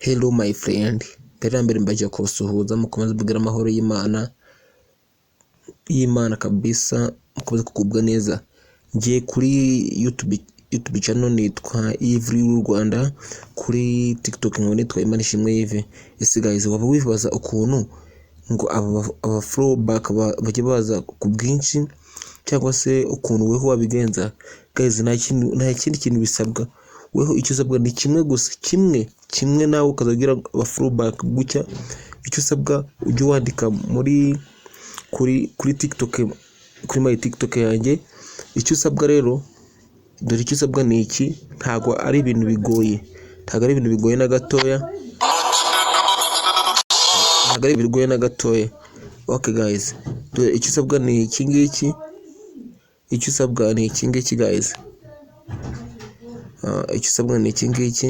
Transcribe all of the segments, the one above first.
Hello my friend, mbere na mbere mbaje kubasuhuza, mukomeze mugire amahoro y'Imana y'Imana kabisa, mukomeze kugubwa neza. Ngiye kuri YouTube channel nitwa Yves y'u Rwanda, kuri TikTok nkaba nitwa Imanishimwe Yves. Ese guys, waba wibaza ukuntu ngo aba follow back bajya baza ku bwinshi, cyangwa se ukuntu weho wabigenza? Guys, nta kindi kintu bisabwa. Weho icyo usabwa ni kimwe gusa, kimwe kimwe, nawe ukazagira aba follow back gutya. Icyo usabwa, ujye wandika muri kuri TikTok, kuri my TikTok yanjye. Icyo usabwa rero, dore icyo usabwa ni iki: ntabwo ari ibintu bigoye, ntabwo ari ibintu bigoye na gatoya, ntabwo ari ibintu bigoye na gatoya. Okay guys, dore icyo usabwa ni iki ngiki, icyo usabwa ni iki ngiki guys. Ah, icyo usabwa ni iki ngiki.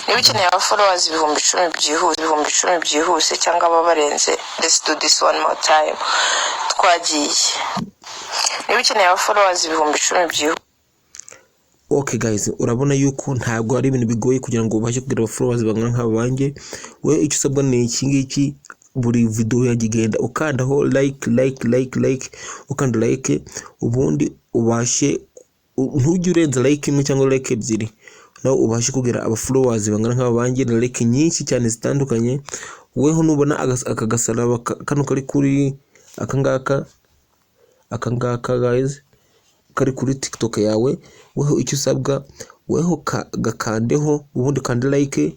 Niba ukeneye aba followers 10,000 byihuse, 10,000 byihuse cyangwa aba barenze, let's do this one more time. Twagiye. Niba ukeneye aba followers 10,000 byihuse. Okay guys, urabona yuko ntabwo ari ibintu bigoye kugira ngo ubashe kugira aba followers bangana nk'aba banjye. We icyo usabwa ni iki ngiki: buri video yanjye igenda ukandaho like, like, like, like, ukanda like, ubundi ubashe, ntujye urenza like imwe cyangwa like ebyiri, nawe ubashe kugira aba followers bangana nk'aba banjye na like nyinshi cyane zitandukanye. Weho nubona aka gasaraba kano kari kuri aka ngaka, aka ngaka guys, kari kuri TikTok yawe, weho icyo usabwa, weho gakandeho, ubundi ukande like,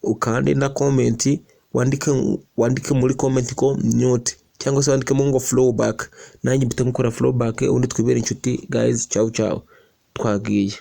ukande na comment, wandike muri comment ko mute, cyangwa se wandikemo ngo follow back, nanjye mpita ngukora follow back, ubundi twibere inshuti guys. Ciao ciao, twagiye.